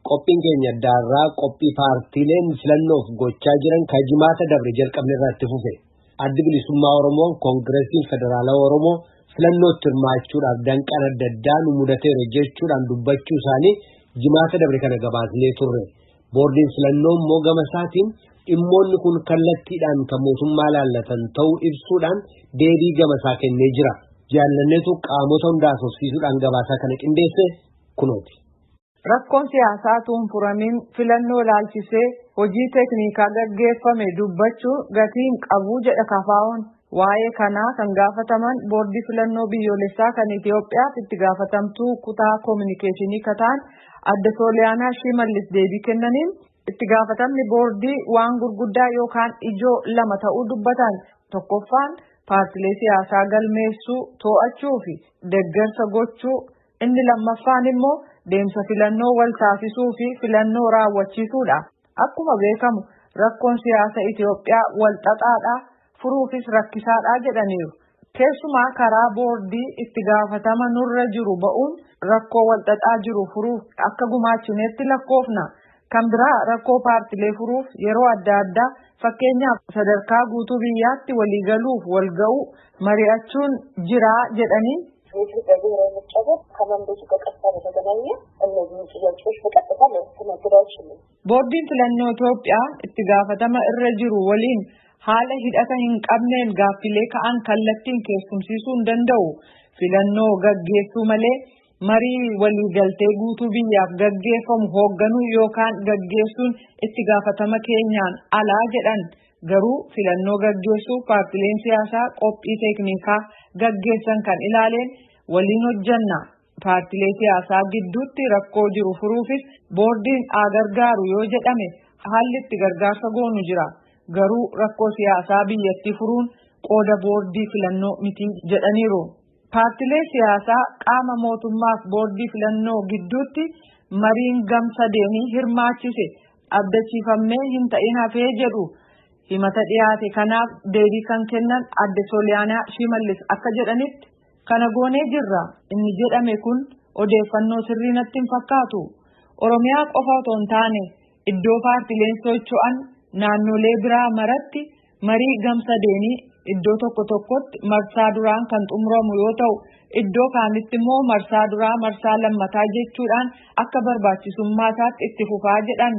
Qophiin keenya addaarraa qophii paartiileen filannoof gochaa jiran kan jimaata dabre jalqabne irraa itti fufe. Addi Bilisummaa Oromoo Koongiresiin Federaalawaa Oromoo filannootti hirmaachuudhaaf danqaan adda addaa nu mudateera jechuudhaan dubbachuu isaanii jimaata dabre kana gabaasnee turre. Boordiin filannoo immoo gama isaatiin dhimmoonni kun kallattiidhaan kan mootummaa laallatan ta'uu ibsuudhaan deebii gama isaa kennee jira. Jaallanneetu qaamota hundaa haasofsiisuudhaan gabaasaa kana qindeesse kunooti. Rakkoon siyaasaa tun furamiin filannoo ilaalchisee hojii teeknikaa gaggeeffame dubbachuu gatiin qabu jedha KFO'n. Waa'ee kanaa kan gaafataman boordii filannoo biyyoolessaa kan Itiyoophiyaaf itti gaafatamtuu kutaa koominikeeshinii kataan adda Sooliyaanaa Shimallis deebii kennaniin itti gaafatamni boordii waan gurguddaa yookaan ijoo lama ta'uu dubbatan. Tokkoffaan paartilee siyaasaa galmeessuu, to'achuu fi deeggarsa gochuu, inni lammaffaan immoo deemsa filannoo wal taasisuu fi filannoo raawwachiisuudha. Akkuma beekamu rakkoon siyaasa Itiyoophiyaa wal xaxaadha, furuufis rakkisaadha jedhaniiru. Keessumaa karaa boordii itti gaafatama nurra jiru ba'uun rakkoo wal xaxaa jiru furuuf akka gumaachineetti lakkoofna. Kan biraa rakkoo paartilee furuuf yeroo adda addaa, fakkeenyaaf sadarkaa guutuu biyyaatti waliigaluuf wal ga'uu mari'achuun jira jedhanii. የኢትዮጵያ ብሔራዊ ምርጫ ቦርድ ከመንበቱ በቀጥታ በተገናኘ እነዚህን ጥያቄዎች በቀጥታ ሊያስተናግድ አይችልም። Boordiin filannoo Itoophiyaa itti gaafatama irra jiru waliin haala hidhata hin qabneen gaaffilee ka'an kallattiin keessumsiisuu hin danda'u. Filannoo gaggeessuu malee marii waliigaltee guutuu biyyaaf gaggeeffamu hoogganuu yookaan gaggeessuun itti gaafatama keenyaan alaa jedhan. Garuu filannoo gaggeessuu paartileen siyaasaa qophii teeknikaa gaggeessan kan ilaaleen waliin hojjanna. Paartilee siyaasaa gidduutti rakkoo jiru furuufis boordiin haa gargaaru yoo jedhame haalli itti gargaarsa goonu jira. Garuu rakkoo siyaasaa biyyattii furuun qooda boordii filannoo miti jedhaniiru. Paartilee siyaasaa qaama mootummaaf boordii filannoo gidduutti mariin gamsadeenii hirmaachise abdachiifamee hin ta'in hafee jedhu. Himata dhiyaate kanaaf deebii kan kennan adde Sooliyaanaa Shimallis akka jedhanitti, kana goonee jirra inni jedhame kun odeeffannoo sirrii natti hin fakkaatu. Oromiyaa qofa otoo hin taane iddoo paartileen socho'an naannolee biraa maratti marii gamsadeenii iddoo tokko tokkotti marsaa duraan kan xumuramu yoo ta'u, iddoo kaanitti immoo marsaa duraa marsaa lammataa jechuudhaan akka barbaachisummaa isaatti itti fufaa jedhan.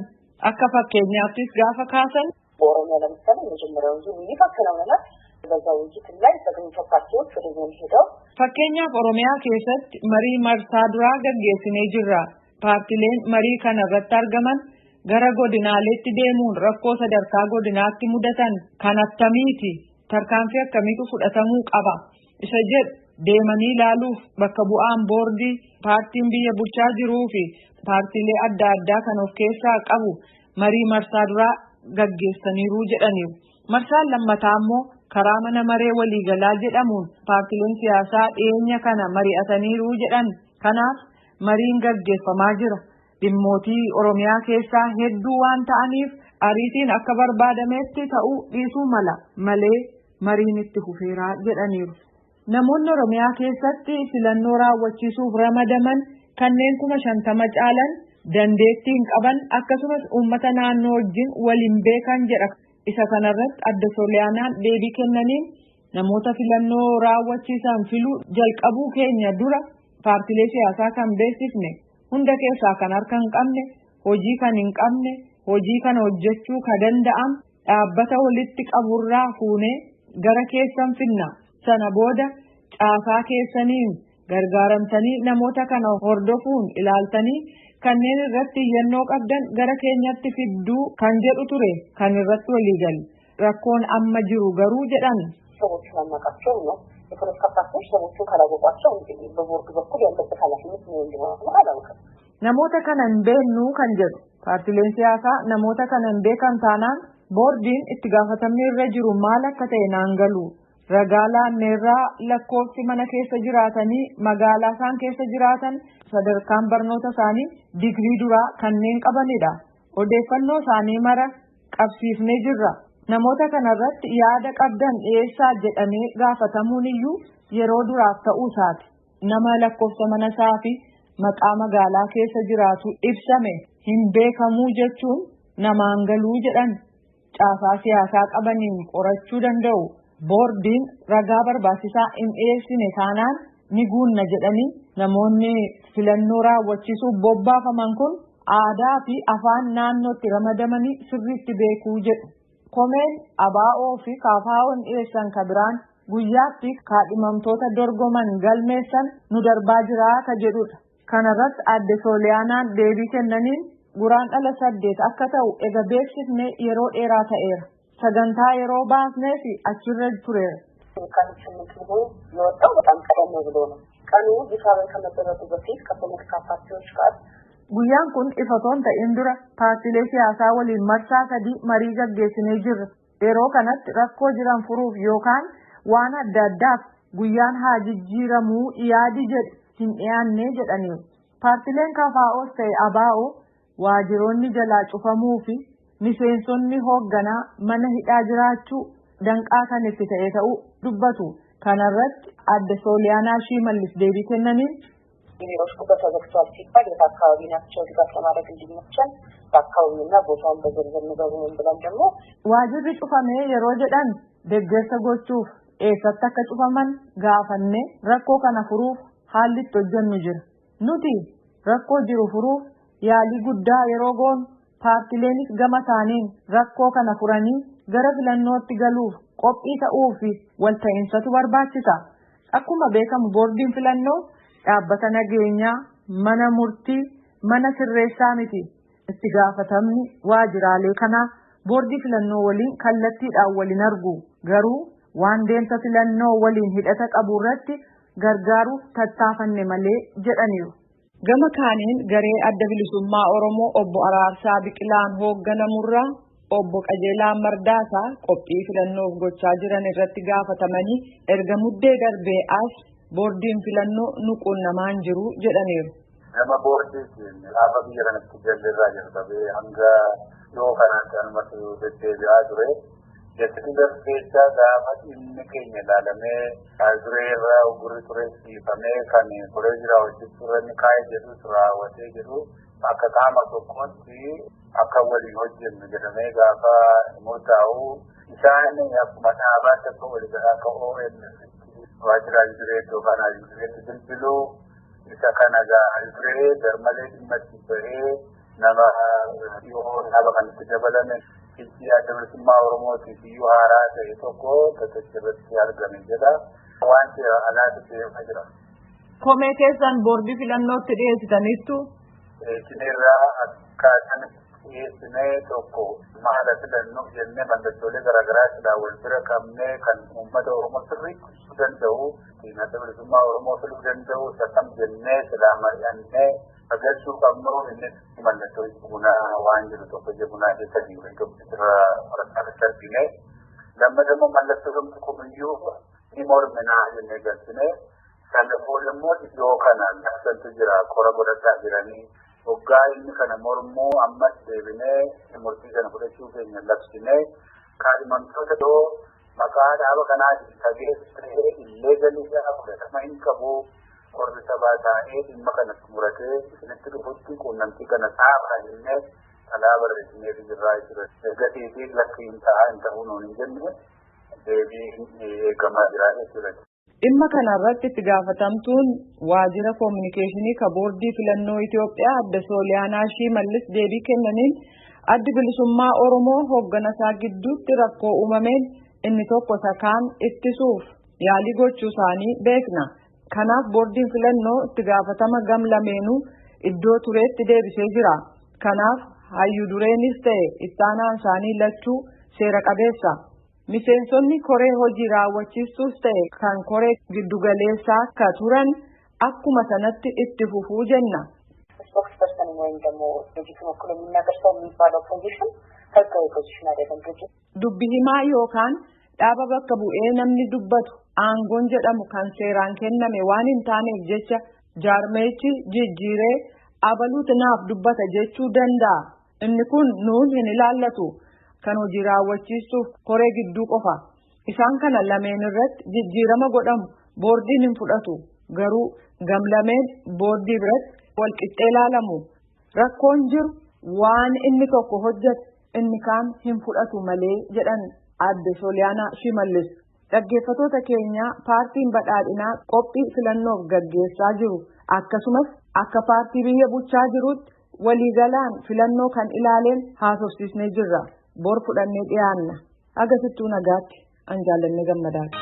Akka fakkeenyaattis gaafa kaasan, በኦሮሚያ ለምሳሌ የመጀመሪያውን ዙር ውይይት አከናውነናል። በዛ ውይይትም ላይ የተገኙ ፓርቲዎች ወደ ዞን ሄደው Fakkeenyaaf Oromiyaa keessatti marii marsaa duraa gaggeessinee jirra. Paartileen marii kana irratti argaman gara godinaaleetti deemuun rakkoo sadarkaa godinaatti mudatan kan attamiiti, tarkaanfii akkamiitu fudhatamuu qaba isa jedhu deemanii ilaaluuf bakka bu'aan boordii, paartiin biyya bulchaa jiruu fi paartiilee adda addaa kan of keessaa qabu marii marsaa duraa gaggeessaniiru jedhaniiru. Marsaan lammataa immoo karaa mana maree waliigalaa jedhamuun paartileen siyaasaa dhiyeenya kana mari'ataniiru jedhan. Kanaaf mariin gaggeeffamaa jira. Dhimmootii Oromiyaa keessaa hedduu waan ta'aniif ariitiin akka barbaadametti ta'uu dhiisuu mala malee mariin itti fufeeraa jedhaniiru. Namoonni Oromiyaa keessatti filannoo raawwachiisuuf ramadaman kanneen 50,000 caalan dandeettii hin qaban, akkasumas uummata naannoo wajjin waliin beekan jedha. Isa kanarratti adda Sooliyaanaan deebii kennaniin, namoota filannoo raawwachiisan filuu jalqabuu keenya dura paartilee siyaasaa kan beeksifne hunda keessaa kan harka hin qabne, hojii kan hin qabne, hojii kana hojjechuu ka danda'an dhaabbata walitti qaburraa fuunee gara keessan finna. Sana booda caasaa keessaniin gargaaramtanii namoota kana hordofuun ilaaltanii kanneen irratti iyyannoo qabdan gara keenyatti fidduu kan jedhu ture kan irratti waliigalle. Rakkoon amma jiru garuu jedhan, ሰዎቹን አናውቃቸውም ነው። የፖለቲካ ፓርቲዎች ሰዎቹን ካላወቋቸው እንግዲህ በቦርዱ በኩል ያለበት ኃላፊነት ምን እንደሆነ አላውቅም። Namoota kana hin beeknu kan jedhu, paartileen siyaasaa namoota kana hin beekan taanaan boordiin itti gaafatamni irra jiru maal akka ta'e naan galu. Ragaa laanneerraa lakkoofsi mana keessa jiraatanii, magaalaa isaan keessa jiraatan, sadarkaan barnoota isaanii digrii duraa kanneen qabanidha. Odeeffannoo isaanii mara qabsiifnee jirra. Namoota kanarratti yaada qabdan dhiyeessaa jedhamee gaafatamuun iyyuu yeroo duraaf ta'uu isaati. Nama lakkoofsa mana isaa fi maqaa magaalaa keessa jiraatu ibsame hin beekamuu jechuun namaan galuu jedhan caasaa siyaasaa qabaniin qorachuu danda'u. Boordiin ragaa barbaachisaa hin dhiyeessine taanaan ni guunna jedhanii namoonni filannoo raawwachiisuuf bobbaafaman kun aadaa fi afaan naannootti ramadamanii sirriitti beekuu jedhu. Komeen ABO fi KFO'n dhiyeessan ka biraan guyyaatti kaadhimamtoota dorgoman galmeessan nu darbaa jiraa ka jedhudha. Kanarratti adde Sooliyaanaan deebii kennaniin guraandhala 8 akka ta'u ega beeksifne yeroo dheeraa ta'eera. Sagantaa yeroo baasnee fi achirra tureera. የካቲት 8 ብሎ የወጣው በጣም ቀደም ብሎ ነው። ቀኑ ይፋ ከመደረጉ በፊት ከፖለቲካ ፓርቲዎች ጋር Guyyaan kun ifa otoo hin ta'in dura paartiilee siyaasaa waliin marsaa 3 marii gaggeessinee jirra. Yeroo kanatti rakkoo jiran furuuf yookaan waan adda addaaf guyyaan haa jijjiiramuu yaadi jedhu hin dhiyaanne jedhaniiru. Paartiileen KFO's ta'e ABO waajiroonni jalaa cufamuu fi miseensonni hoogganaa mana hidhaa jiraachuu danqaa kan itti ta'e ta'uu dubbatu. Kanarratti adde Sooliyaanaa Shimallis deebii kennaniin ቢሮዎች ቁጥር ተዘግቷል ሲባል የት አካባቢ ናቸው ድጋፍ ለማድረግ እንዲመቸን በአካባቢውና ቦታውን በዝርዝር ንገሩን ብለን ደግሞ waajirri cufamee yeroo jedhan deeggarsa gochuuf eessatti akka cufaman gaafannee rakkoo kana furuuf haalli itti hojjennu jira. Nuti rakkoo jiru furuuf yaalii guddaa yeroo goonu paartileenis gama isaaniin rakkoo kana furanii gara filannootti galuuf qophii ta'uu fi walta'insatu barbaachisa. Akkuma beekamu boordiin filannoo dhaabbata nageenyaa, mana murtii, mana sirreessaa miti. Itti gaafatamni waajiraalee kanaa boordii filannoo waliin kallattiidhaan waliin argu. Garuu waan deemsa filannoo waliin hidhata qabu irratti gargaaruuf tattaafanne malee jedhaniiru. Gama kaaniin garee adda bilisummaa Oromoo obbo Araarsaa Biqilaan hoogganamurraa obbo Qajeelaa Mardaasaa qophii filannoof gochaa jiran irratti gaafatamanii erga muddee darbee as boordiin filannoo nu quunnamaan jiru jedhaniiru. Nama boordiitiin gaafa biyya kanatti jalirraa jalqabee hanga dhiyoo kanaatti anumatu deddeebi'aa ture. Jechi darbeessaa gaafa dhimmi keenya ilaalamee duree irraa ogurri ture siifamee kan koree jira hojjechuu irra kaa'ee jedhus raawwatee jedhu akka qaama tokkootti akka waliin hojjennu jedhamee gaafa murtaa'u isaan akkuma dhaabaatti akka waliigalaa akka OMF waajjira duree iddoo kanaa dureetti bilbiluu isa kana duree garmalee dhimma itti bahee nama dhiyoo dhaaba kanatti dabalame ijji adda bilisummaa Oromootiif iyyuu haaraa ta'e tokko gatacha irratti argame jedha. Wanti alaatti deemaa jira. Komee keessan boordii filannootti dhiyeessitaniittu. Isinirraa akkaataan dhiyeessinee tokko maala filannoo jennee mallattoolee garaagaraa silaa wal bira qabnee kan uummata Oromoo sirriitti ibsuu danda'u, adda bilisummaa Oromoo filuu danda'u, isa kam jennee silaa mari'annee agarsiisuu qabnu innis mallattoo bunaa waan jiru tokko ija bunaa keessa jiru irra waraqaa argine. Lammataa immoo mallattoo kamtu kumiyyuu ni morminaa jennee galchine. Kana booda immoo iddoo kana labsantu jira qora godhachaa jiranii. Hoggaa inni kana mormuu ammas deebinee murtii kana fudhachuu keenya labsinee kaadhimamtoota doo maqaa dhaaba kanaatiin dhageessee illee galii isaa fudhatama hin qabu. Qorri sabaa taa'ee dhimma kanatti muratee isinitti dhufutti quunnamtii kana dhaabaa jennee xalayaa barreessinee jirraa jechuudha. Erga lakki hin ta'a hin ta'uu nuun hin jenne deebii eegamaa jira jechuudha. Dhimma kanarratti itti gaafatamtuun waajjira koominikeeshinii ka boordii filannoo Itoophiyaa adde Sooliyaanaa Shimallis deebii kennaniin addi bilisummaa Oromoo hoogganasaa gidduutti rakkoo uumameen inni tokko isa kaan ittisuuf yaalii gochuu isaanii beekna. Kanaaf boordiin filannoo itti gaafatama gam lameenuu iddoo tureetti deebisee jira. Kanaaf hayyuu dureenis ta'e ittaanaan isaanii lachuu seera qabeessa. Miseensonni koree hojii raawwachiistuus ta'e kan koree giddugaleessaa ka turan akkuma sanatti itti fufuu jenna. ስፖክስፐርሰን ወይም ደግሞ ድርጅቱን ወክሎ የሚናገር ሰው የሚባለው ፖዚሽን ህጋዊ ፖዚሽን አይደለም። ድርጅት Dubbi himaa yookaan dhaaba bakka bu'ee namni dubbatu aangoon jedhamu kan seeraan kenname waan hin taaneef jecha jaarmeechi jijjiiree abaluutu naaf dubbata jechuu danda'a. Inni kun nuun hin ilaallatu. Kan hojii raawwachiistuuf koree gidduu qofa. Isaan kana lameen irratti jijjiirama godhamu boordiin hin fudhatu. Garuu gam lameen boordii biratti Walqixxee ilaalamu. Rakkoon jiru waan inni tokko hojjete inni kaan hin fudhatu malee jedhan Aadde Sooliyaanaa Shimallis. Dhaggeeffatoota keenyaa, paartiin badhaadhinaa qophii filannoof gaggeessaa jiru, akkasumas akka paartii biyya bulchaa jirutti waliigalaan filannoo kan ilaaleen haasofsiisnee jirra. Bor fudhannee dhiyaanna. Agasittuu nagaatti, an Jaallannee Gammadaati.